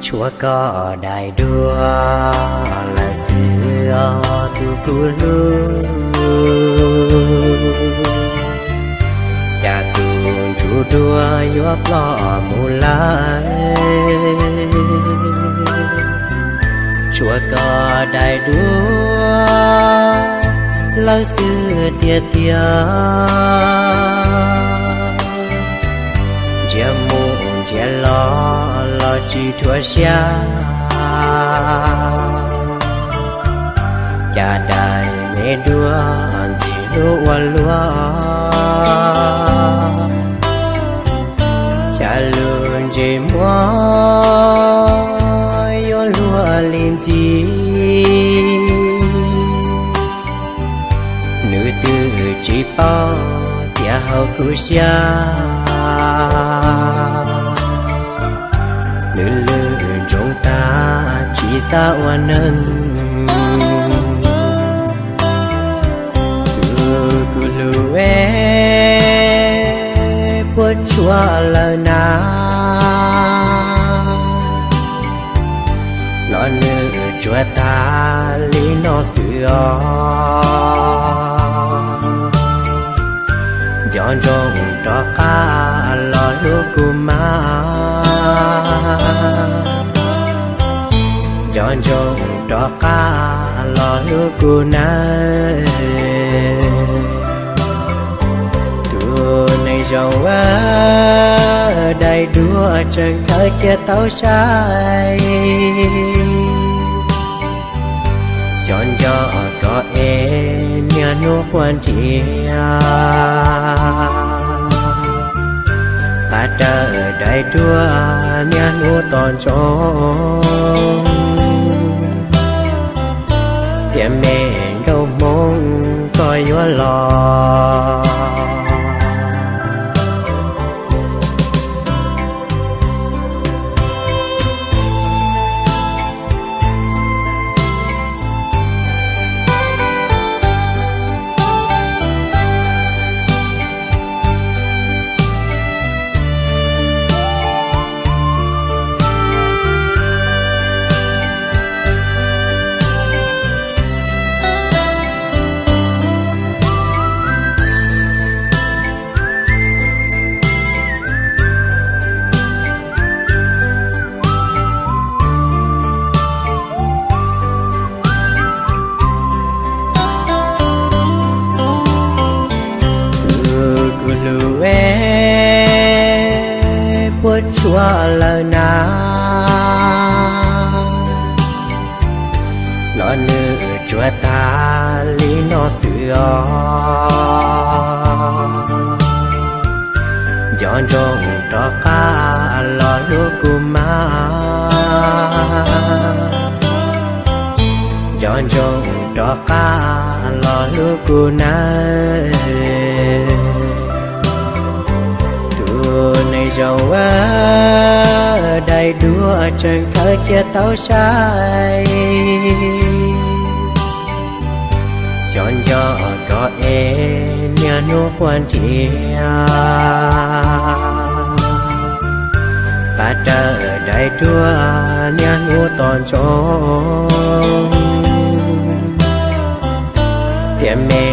Tshuav koj daim duab lawm xwb os tus kuv hlub, cas tus ntsuj duab yuav ploj mus lawm. Tshuav koj daim duab lawm xwb tiag tiag, ntsia mus ntsia los los tsis dhuav siab. Cas daim me duab ntxim hlub ua luaj, cas lub ntsej muag yuav luag li ntxim. Nws twb tsis paub tias hauv kuv siab, nws lwj ntsoov tag tsis xav ua neeg. Tus kuv hlub es, puas tshuav lawm na, los nws tsuas tag li no xwb os. Nco ntsoov rov qab los hlub kuv mas, nco ntsoov rov qab los hlub kuv nawb. Tus neeg zoo, daim duab tseem khaws cia tau sai, cov nco koj es niaj hnub quaj nrhiav, pab rawm daim duab niaj hnub tos ntsoov, tias me nkauj Hmoob koj yuav los. Tus kuv hlub es, puas tshuav lawm na, los nws tsuas tag li no xwb os. Nco ntsoov rov qab los hlub kuv mas, nco ntsoov rov qab los hlub kuv nawb. Tus neeg zoo, daim duab tseem khaws cia tau sai, cov nco koj es niaj hnub quaj nrhiav, pab rawm daim duab niaj hnub tos ntsoov, tias me